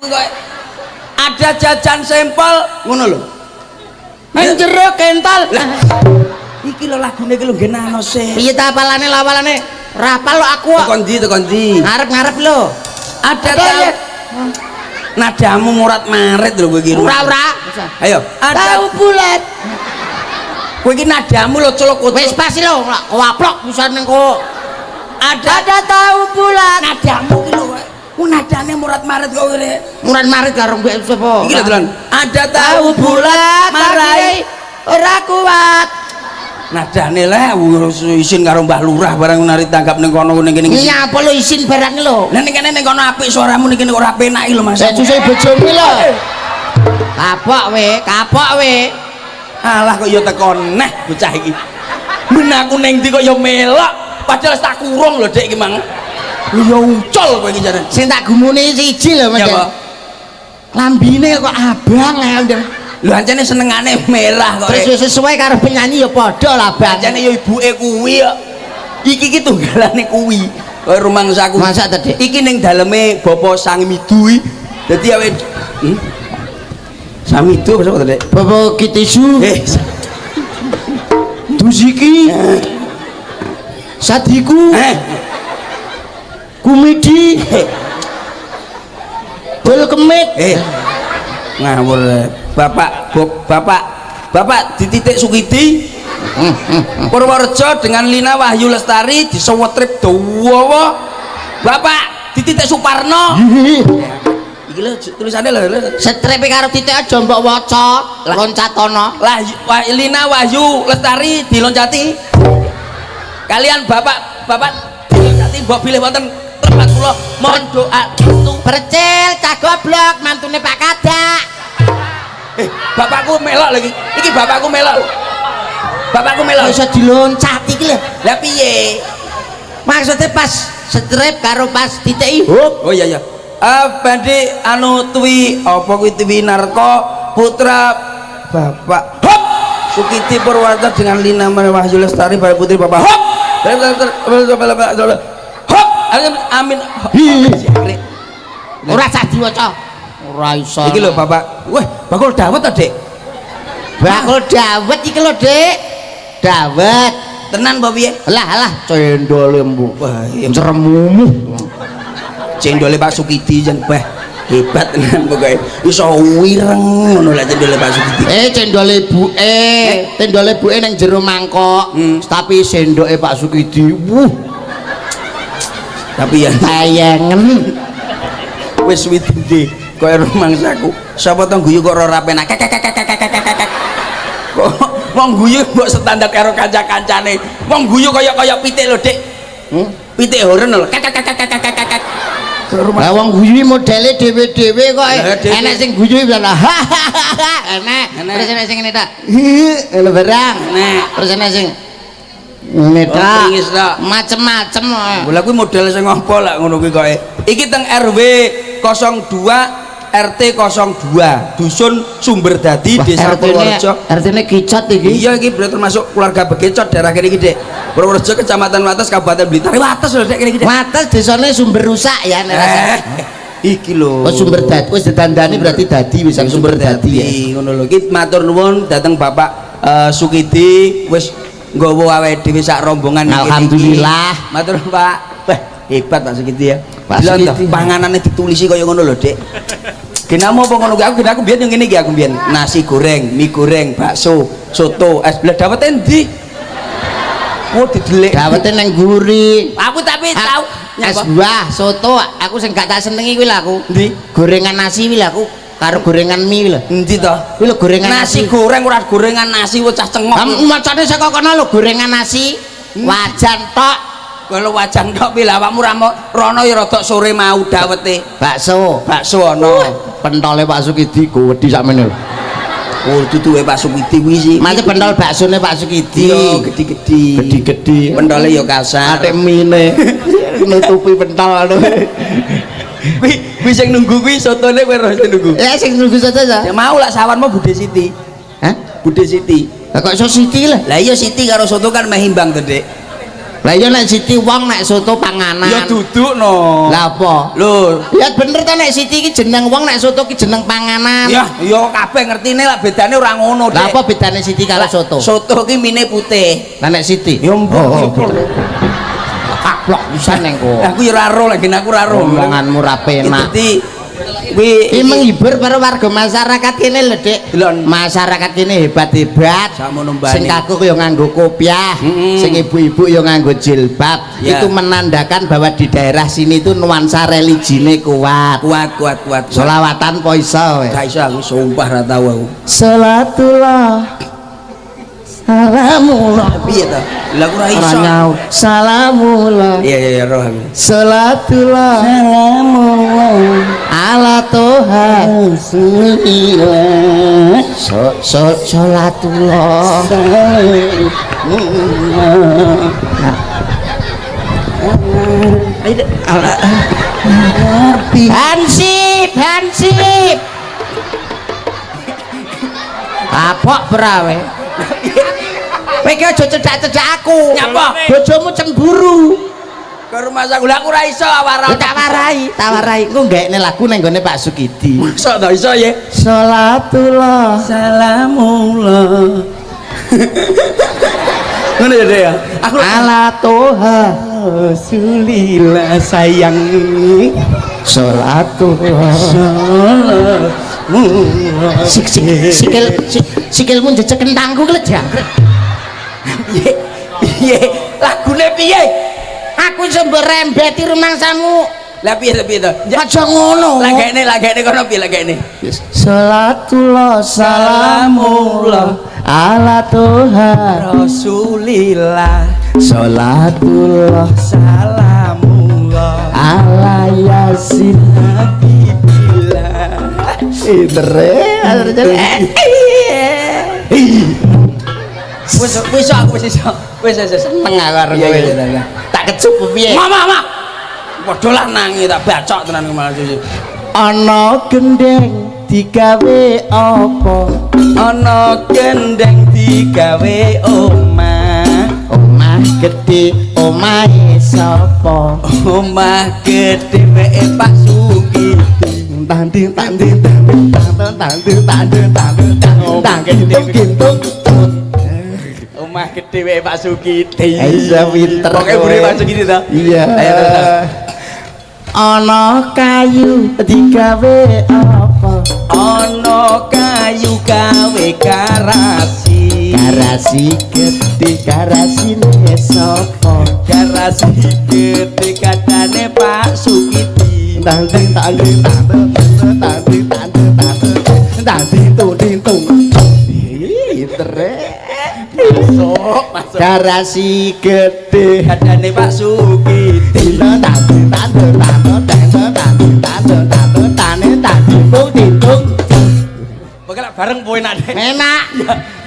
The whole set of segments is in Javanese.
Kok ada jajan sampel ngono lho. Nang jero kental. Lah, iki lho lagune iki lho genano sih. Piye ta apalane lawalane? Rapal lo aku kok. Tekan ndi, tekan ndi? Ngarep-ngarep lho. Ada tahu nadamu murat marit lho kowe iki. Ora ora. Ayo, ada Tahu bulat. Kowe iki nadamu lho celuk. Wis pas lho, waplok bisa ning kok. Ada tahu bulat. Nadamu iki lho. Ku nadane murat marit kok ngene. Murat marit karo mbek sapa? Iki lho dolan. Ada tahu bulat marai ora kuat. Nadane lah isin karo Mbah Lurah barang nari tanggap ning kono ning kene. Nyapa lho isin barang lho. Lah ning kene ning kono apik suaramu, ning kene ora penak iki lho, Mas. Saya susah bojomu lho. Kapok we, kapok we. Alah, kok ya teko neh bocah iki. Men aku ning ndi kok ya melok. Padahal wis tak kurung lho, Dik, iki mang. Lho ya ucul kowe iki jane. Sing tak gumune siji lho, Mas. Ya apa? Lambine kok abang ae. Lho ancene senengane merah kok. Terus ya sesuai karo penyanyi ya padha lah, Bang. Ancene ya ibuke kuwi kok. Iki ki tunggalane kuwi. Kaya rumangsaku. Masa ta, Dik? Iki ning daleme Bapak Sangmidu iki. Dadi awake Samidu apa sapa to, Dik? Bapak Kitisu, Eh, Duziki, Sadiku, Kumidi, Bol Kemit. Eh. Ngawur. Bapak, Bapak, Bapak dititik Sukidi Purworejo dengan Lina Wahyu Lestari disewetrip dawa. Bapak dititik Suparno. Iki lho tulisane lho. Setrepe karo titik aja mbok waca, loncatono. Lah Lina Wahyu Lestari diloncati. Kalian bapak, bapak diloncati mbok bilih wonten tempat kula mohon doa restu. Percil, cah goblok, mantune Pak Kadak. Eh, bapakku melok lagi. Iki bapakku melok. Bapakku melok. Iso diloncati iki lho. Lah piye? Maksudnya pas strip karo pas titik hop. Oh iya iya. Eh badhe anu Twi apa kuwi Twi Narko putra Bapak Hop Sukiti Purwanto dengan Lina Wahyu Lestari Bapak Putri Bapak Hop Hop amin. Ora sah diwaca. Ora iso. Iki lho Bapak. Wah, bakul dawet to, Dik? Bakul dawet iki lho, Dik. Dawet. Tenan apa piye? Lah lah cendole mbok. Wah, iya. Cermumu. Cendole Pak Sukidi jan bah hebat tenan pokoke. Iso wireng ngono lah cendole Pak Sukidi. Eh cendole ibuke, cendole ibuke ning jero mangkok. Tapi sendoke Pak Sukidi, wuh, Tapi ya tayengen. Wis widine koyo rumangsaku. Sapa to guyu kok ora penak. Kek kek kek kek kek kek kek. Kok wong guyu mbok standar karo kanca-kancane. Wong guyu kaya kaya pitik lho, Dik. Pitik horen lho. Kek kek kek kek kek kek kek. Lah wong guyu modele dhewe-dhewe kok. Lah, dhewe. Enek sing guyu bisa enek. Enek. Terus enek sing ngene tok. Ngono barang. Enek. Terus enek sing ngene Oh, tok. pringis tok. Macem-macem. Lah kuwi model sing apa lah ngono kuwi koe. Iki teng RW 02 RT 02 Dusun Sumberdadi Desa Purworejo. RT-ne kicot iki. Iya, iki berarti termasuk keluarga Bekecot daerah kene iki, Dik. Purworejo, Kecamatan Wates, Kabupaten Blitar. Wates lho, Dik, kene iki, Dik. Wates desane sumber rusak ya nek rasa. Eh, iki lho. Oh, sumber dadi wis ditandani berarti dadi wis Sumber dadi ya. Ngono lho. Iki matur nuwun dhateng Bapak Sukidi wis nggawa awake dhewe sak rombongan iki. Alhamdulillah. Matur nuwun, Pak. Wah, hebat Pak Sukidi ya. Pak Delok toh, Sukidi. Panganane ditulisi kaya ngono lho, Dik. Genamu apa ngono kuwi? Aku aku biyen yang ngene iki aku biyen. Nasi goreng, mie goreng, bakso, soto, es lah dawete endi? Oh, didelik. Dawete nang guri. Aku tapi tau Es buah, soto, aku sing gak tak senengi kuwi lho aku. Endi? Gorengan nasi kuwi lho aku karo gorengan mie kuwi lho. Endi to? Kuwi lho gorengan Nasi goreng ora gorengan nasi bocah cengok. Lah macane saka kono lho gorengan nasi, wajan tok, Kalau wajan tok piye awakmu ra rono ya rada sore mau dawete. Bakso. Bakso ana. Pentole Pak Sukidi gede sakmene lho. Oh, duduke Pak Sukidi kuwi sih. Mate pentol baksone Pak Sukidi. Iya, gede-gede. Gede-gede. Pentole ya kasar. Atik mine nutupi pentol ngono. Kuwi kuwi sing nunggu kuwi sotone kowe roh sing nunggu. Ya sing nunggu soto ta? Ya mau lah sawan mau Bude Siti. Hah? Bude Siti. Lah kok iso Siti lah? Lah iya, Siti karo soto kan meh imbang to, Dik. Lah iya nek siti wong nek soto panganan. Ya duduk no. Lah apa? Lho, Ya bener to nek siti iki jeneng wong nek soto ki jeneng panganan. ya ya kabeh ngertine lah bedane ora ngono, Lah Dek. apa bedane siti karo soto? Soto ki mine putih. Lah nek siti? Ya mbok. Oh, kaplok pisan neng kowe. Aku ya ora ro lagi aku ora ro. Omonganmu ra penak. Dadi kuwi Iki menghibur para warga masyarakat kene lho, Dik. Delon. Masyarakat kene hebat-hebat. Samono mbane. Sing kaku ya nganggo kopiah, sing ibu-ibu ya nganggo jilbab. Ya. Itu menandakan bahwa di daerah sini itu nuansa religine kuat. Kuat kuat kuat. Solawatan po iso we. Gak iso aku sumpah ra tau aku. Salatullah salamullah. Piye to? Lah aku ora Ora iso. nyaut. Salamullah. Iya iya iya roh aku. Salatullah Salamullah ala toha Rasulillah. so, so, salatullah. Hansip, hansip. Kapok brawe. Kowe iki aja cedak-cedak aku. Nyapa? Bojomu cemburu. Ke rumah aku lah aku ora iso awara. Ya tak warai, tak warai. Engko gaekne lagu nang nggone Pak Sukidi. Mosok ta iso ya? Salatullah. Salamullah. Ngono ya, Dek ya. Aku Ala toha. Rasulillah sayang. Salatullah. Salamullah. Sik sik sikil sik, sikilmu jejek kentangku ki lho jangkrik. Piye? Piye? Lagune piye? Aku iso mbok rembeti rumangsamu. Lah piye to piye to? Aja ngono. Lagekne lagekne kono piye lagekne? Salatullah salamullah ala toha. Rasulillah Salatullah salamullah ala yasin. Habibillah. Intere. Wis wis aku wis iso. Wis wis wis. Seneng aku karo Iya, kowe. iya, iya. Tak kecup piye? Mama mama. Padha lah nangi tak bacok tenan malah susu. Ana gendeng digawe apa? Ana gendeng digawe omah. Omah gedhe omahe sapa? Omah gedhe weke Pak Sukidi. Tanding tanding tanding tanding tanding tanding tanding gintung gintung. Omah gedhe weke Pak Sukidi. Iya pinter. Pokoke buri Pak Sukidi to. Iya. Ayo terus. Terus. Ana kayu digawe apa? Ana kayu gawe garasi. Garasi gedhe garasine sapa? Garasi gedhe kadane Pak Sukidi. Tanding tanding tanding tanding tanding tanding tanding tung tung. Pinter. Masuk, masuk. Garasi gedhe. Kadane Pak Sukidi. Tanding tanding tanding tanding tanding tanding tanding tanding tung tung. Pokoke lak bareng poe enak deh. Enak.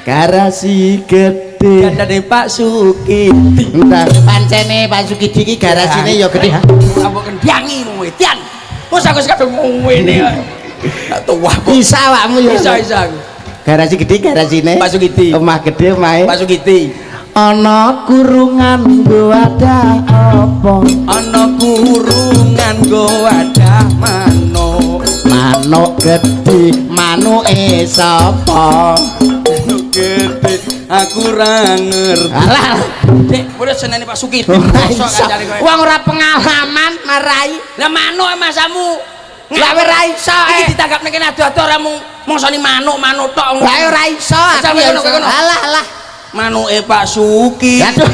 Garasi gedhe. Kadane Pak Sukidi. Entah pancene Pak Sukidi iki garasine ya gedhe. Ambok kendangi ngono tian. Wis aku wis kadung ngene. Tak tuwa. Bisa awakmu ya. Bisa bisa aku. Garasi gedhe garasine Pak Sukidi. Omah gedhe omahe. Pak Sukidi. Ana kurungan nggo wadah apa? Ana kurungan nggo wadah manuk. Manuk gedhe manuke sapa? Manuk gedhe aku ora ngerti. Alah. Dek, kowe senene Pak Sukidi. Ora Mosok iso. kancane kowe. Wong ora pengalaman marai. Lah manuk masamu. Lah ora iso. Iki ditanggap nek kene ado-ado ora mung mongsoni manuk-manuk tok. Lah ora iso aku ya. Kono, kono. Alah alah. Manuke Pak Suki. Aduh.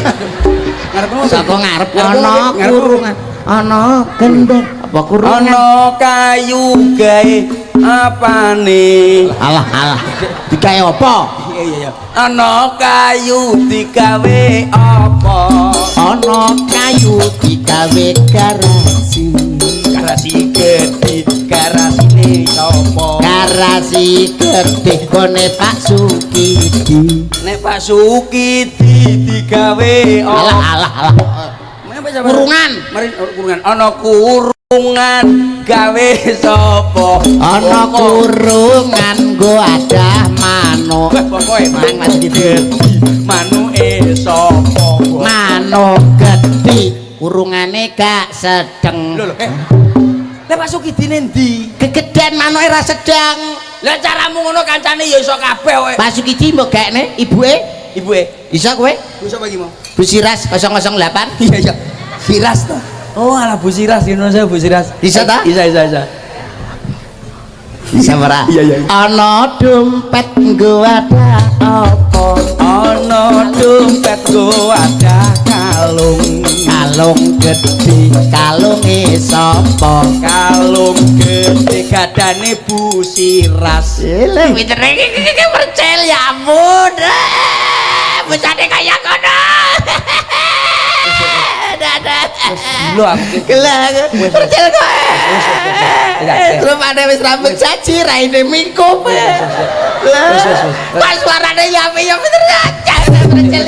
Ngarep ngono. Saka ngarep ana kurungan, ana gendeng apa kurungan? Ana kayu gawe apane? Alah alah. Digawe apa? Iya iya iya. Ana kayu digawe apa? Ana kayu digawe garasi. Garasi gedhe, garasine sapa? Garasi gedhe gone Pak Sukidi. Nek Pak Sukidi digawe apa? Alah alah alah. Kurungan. Mari kurungan. Ana kurungan gawe sapa? Ana kurungan nggo wadah manuk. Wah, pokoke Mang Mas Sukidi. Manuke sapa? Manuk Kurungane gak sedeng. Lho lho, eh. Lah Pak Sukidine ndi? Kegedean manuke ra sedeng. Lah caramu ngono kancane ya iso kabeh kowe. Pak Sukidi mbok gaekne ibuke. Ibuke. Iso kowe? Bu sapa iki mau? Bu Siras 008. Iya iya. Siras to. Oh, alah Bu Siras, ngono saya Bu Siras. Bisa ta? Bisa bisa bisa. Bisa ora? Iya, iya. Ana dompet nggo wadah apa? Ana dompet go wadah kalung. Kalung gedhe, kalunge sapa? Kalung gedhe gadane Bu Siras. Lha pintere iki percil ya ampun. Bocane kaya ngono. Dadah. Lho aku. Gelah, percil kok. Wis. Rupane wis rambut saji raine mingkup. Wis, wis, wis. Pas suarane ya ya pinter aja percil.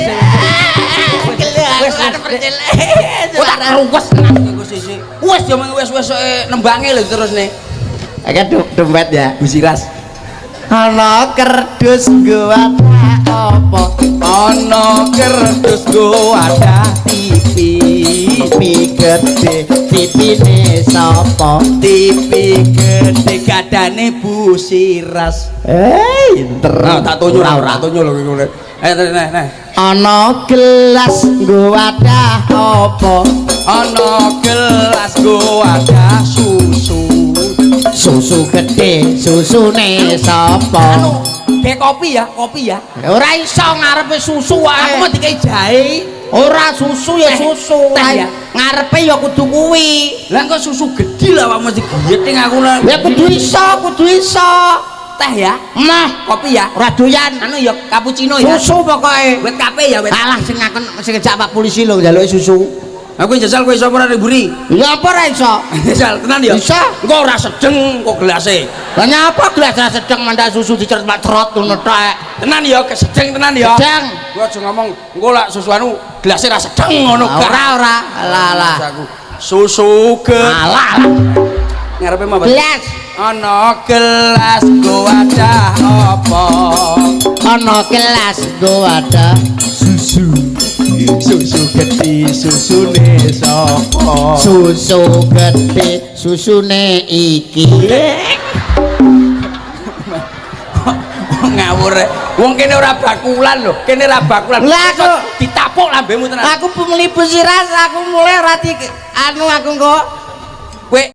Gelah, Wis, wis. percil. Kok tak ruwes tenan iku sisi. Wis ya wis wis nembange lho terus nih. Agak dompet ya. Bu Siras. Ana kerdus nggo wadah apa? Ana kerdus go wadah TV. TV gedhe, TV-ne sapa? TV gedhe gadane Bu Siras. Eh, pinter. Nah, tak tunjuk ora ora. Tak tunjuk lho kowe. Ayo nah nah. Ana gelas nggo wadah apa? Ana gelas go wadah susu. Susu gedhe, susune sapa? Anu, ge kopi ya, kopi ya. Ora iso ngarepe susu wae. Aku mau dikei jahe. Ora susu ya Teh. susu. Teh ya? Ngarepe ya kudu kuwi. Lah kok susu gedhe lah awakmu mesti geting aku lah. Ya kudu iso, kudu iso. Teh ya, Mah, kopi ya. ora doyan. Anu ya cappuccino ya. Susu pokoke. Wet kape ya, wet. Alah sing ngakon sing ngejak Pak polisi lho njaluki susu. Aku jajal kowe iso ora mburi. Ya apa ora iso? Jajal tenan ya. Bisa. Engko ora sedeng kok gelase. Lah nyapa gelas ra sedeng mandak susu dicerot-cerot ngono tok. Tenan ya, kesedeng tenan ya. Sedeng. Kowe aja ngomong engko lak susu anu gelase ra sedeng ngono gak. Ora ora. Alah alah. Aku susu ge Alah alah. ngarepe mau apa? Gelas. Ana gelas go wadah apa? Ana gelas nggo wadah Susu. Susu gedhe susune sapa? Susu gedhe susune iki. Ngawur rek. Wong kene ora bakulan lho, kene ora bakulan. Lah, aku- Ditapuk lambemu tenan. Aku mlebu Siras aku mulai ora di anu aku engko